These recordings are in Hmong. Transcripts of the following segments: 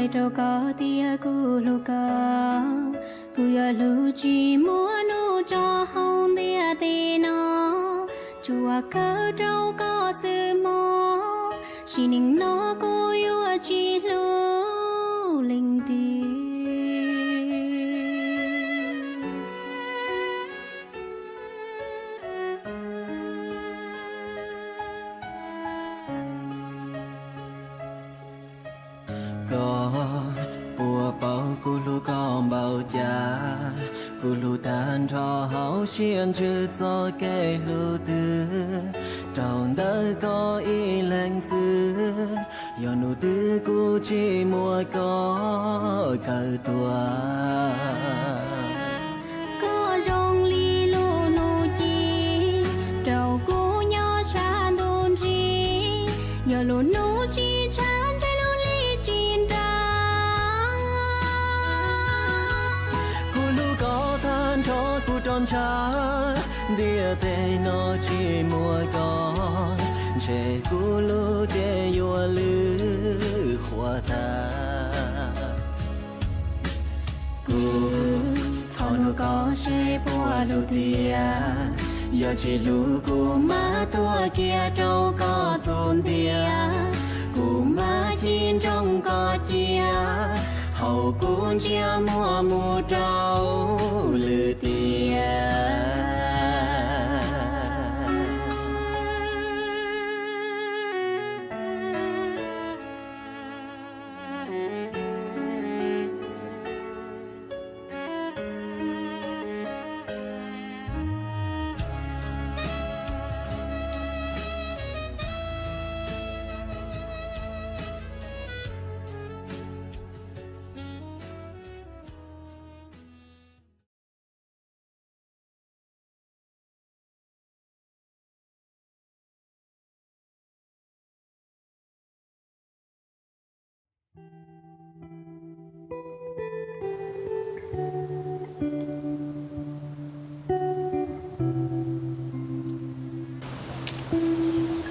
Rau koj tias kuv hlub koj, kuv yuav hlub tsis muaj hnub tso hauv ntiaj teb no. Tsuas kawm rau koj xwb mog, sim neej no kuv yuav tsis hlub leej twg. Koj puas paub kuv hlub koj npaum cas? Kuv hlub tag nrho hauv siab ntsws txoj kev hlub twg. Rau ntawm koj ib leeg xwb, yog hnub twg kuv tsis muaj koj kawm tuaj. Koj zoo li lub hnub ci rau kuv nyob sab ntuj ntsig. Yog lub hnub tsis ntshav ntshe lub hli tsis nra. Kuv hlub koj tag nrho kuv roj ntsha, ntiaj teb no tsis muaj koj, ntshe kuv lub cev yuav lwj qhuav tag. Kuv thov nug koj seb puas hlub tiag, yog tsis hlub kuv mam tuaj kiag rau koj xub ntiag. Kuv mam cim nrooj koj cia, hauv kuv ntsia muaj mus rau lwm tiam.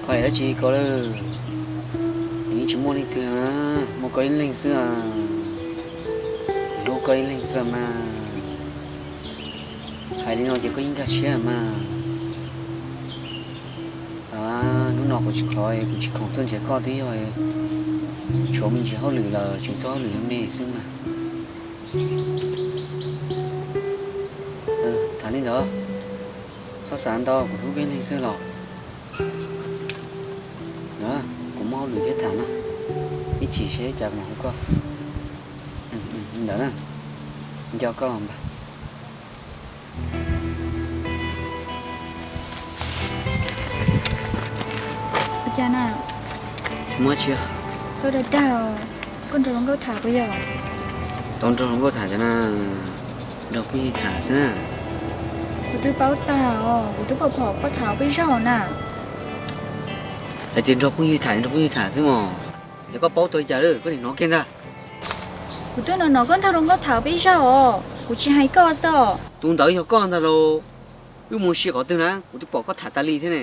Koj yam dab tsi koj lawm? Yeej tsis muaj leej twg, muaj koj ib leeg xwb. Hlub koj ib leeg xwb mas. Hais li no ces koj yeej nkag siab mas. Hnub no kuv tsis khoom, kuv tsis khoom tuaj nrhiav koj twb yog tshuav me ntsis hauj lwm los tseem tuaj hauj lwm me xwb mas. Tham li ntawd, txhob xav ntau, kuv hlub koj ib leeg xwb los. Kuv muaj hauj lwm thiab tham no, ib chim seb cas kuv mam hu koj. Li ntawd na, nco koj npawg. Ua cas na? Tsis muaj dab tsi. Txhob dag dag, koj nrog hluas nkauj tham puas yog? Tau nrog hluas nkauj tham cov na, nrog phooj ywg tham xwb na. Kuv twb paub tag os, kuv twb pom pom koj tham peb zaug na. Hais tias nrog phooj ywg tham, nrog phooj ywg tham xwb mos. Yog koj paub tau li cas lawm koj niam hnov kiag ntag. Kuv twb hnov hnov koj nrog hluas nkauj tham peb zaug os, kuv tsis hais koj xwb os. Tus ntawd yog koj ntag lauj. Wb mus ua si qhov twg na, kuv twb pom koj tham tas li thiab ne.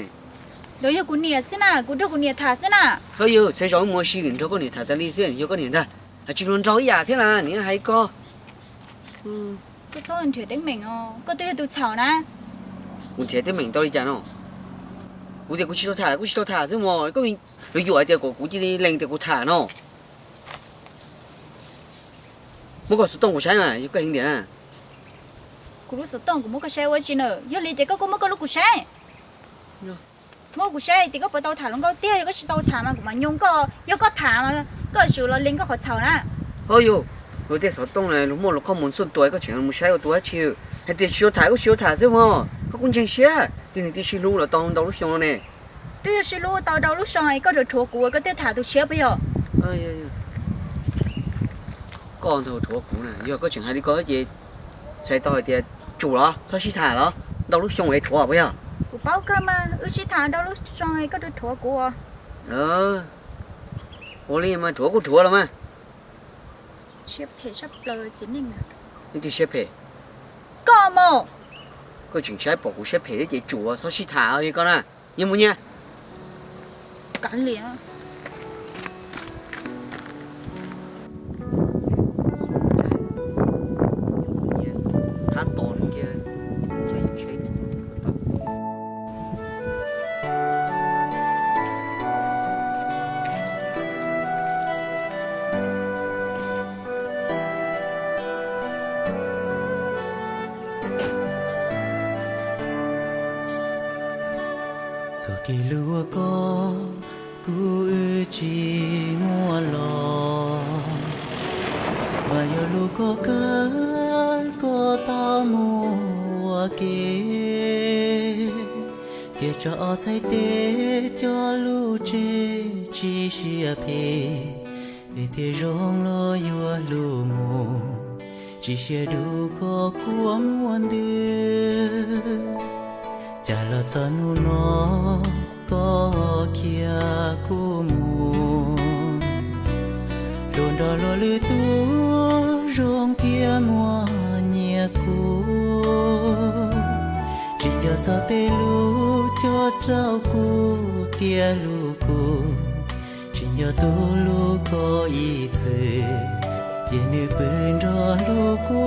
Ntawd yog kuv niam xwb na, kuv nrog kuv niam tham xwb na. Thov yog txhua zaus wb mus ua si nrog koj niam tham tas li xwb, yog koj niam ntag. Hais tsis hluas nraug ib yam thiab na, niam hais koj. Koj txhob nrhiav teeb meem os, koj twb yog tus txhaum na. Kuv nrhiav teeb meem tau li cas no? Kuv tias kuv tsis tau tham, kuv tsis tau tham xwb mos, koj yuav yuam hais tias kom kuv cia li lees tias kuv tham no. Muab koj xov tooj kuv saib mas, yog koj heev tiag na. Kuv lub xov tooj kuv muab koj saib ua tsi na, yog li ces koj kuj muab koj lub kuv saib. Muab kuv saib tias koj puas tau tham hluas nkauj tiag, yog koj tsis tau tham mas kuv mam nyoo koj, yog koj tham mas koj tsum los lees koj qhov txhaum na. Ho yog, luag tej xov tooj na luag muaj luag qhov muag xuj tua, koj tseem mus saib ua tua dab tsi? Hais tias tsis tau tham koj tsis tau tham xwb mog, koj kuj ntseeg siab, twb niag twb sib hlub los tau ntau lub xyoo no ne. Twb yog sib hlub tau ntau lub xyoo es koj rhuav rhuav kuv, koj thiaj tham tus tshiab puas yog? Koj ntag rhuav kuv na, yog koj tseem hais li ko ces txhais tau hais tias tsum los txhob sib tham los ntau lub xyoo es rhuav puas yog? Kuv paub kawg mas, wb sib tham ntau lub xyoo es koj rhuav rhuav kuv. Ua li mas rhuav kuj rhuav los mas. Siab phem tshaj plaws txiv neej. Leej twg siab phem? Koj mas. Koj tseem saib pom kuv siab phem thiab ces tsum txhob sib tham li koj na. Nyias mus nyias. Kav liam. Lub koj kuj wb tsis muaj los, mas yog lub koj kawg koj tau mus ua ke, ces tso ob txhais tes coj lub tsev tsis siab phem, es thiaj zoo los yuav hlub mus, tsis siab dub koj kua muag ntws. Cas los txog hnub no koj khiav kuv mus, hluas nraug luag lwm tus zoo thiab muaj nyiam kuv. Tsis nco txog tej lus cog rau kuv thiab hlub kuv, tsis nco tus hlub koj ib txwm, ces nws pw nrog hlub kuv.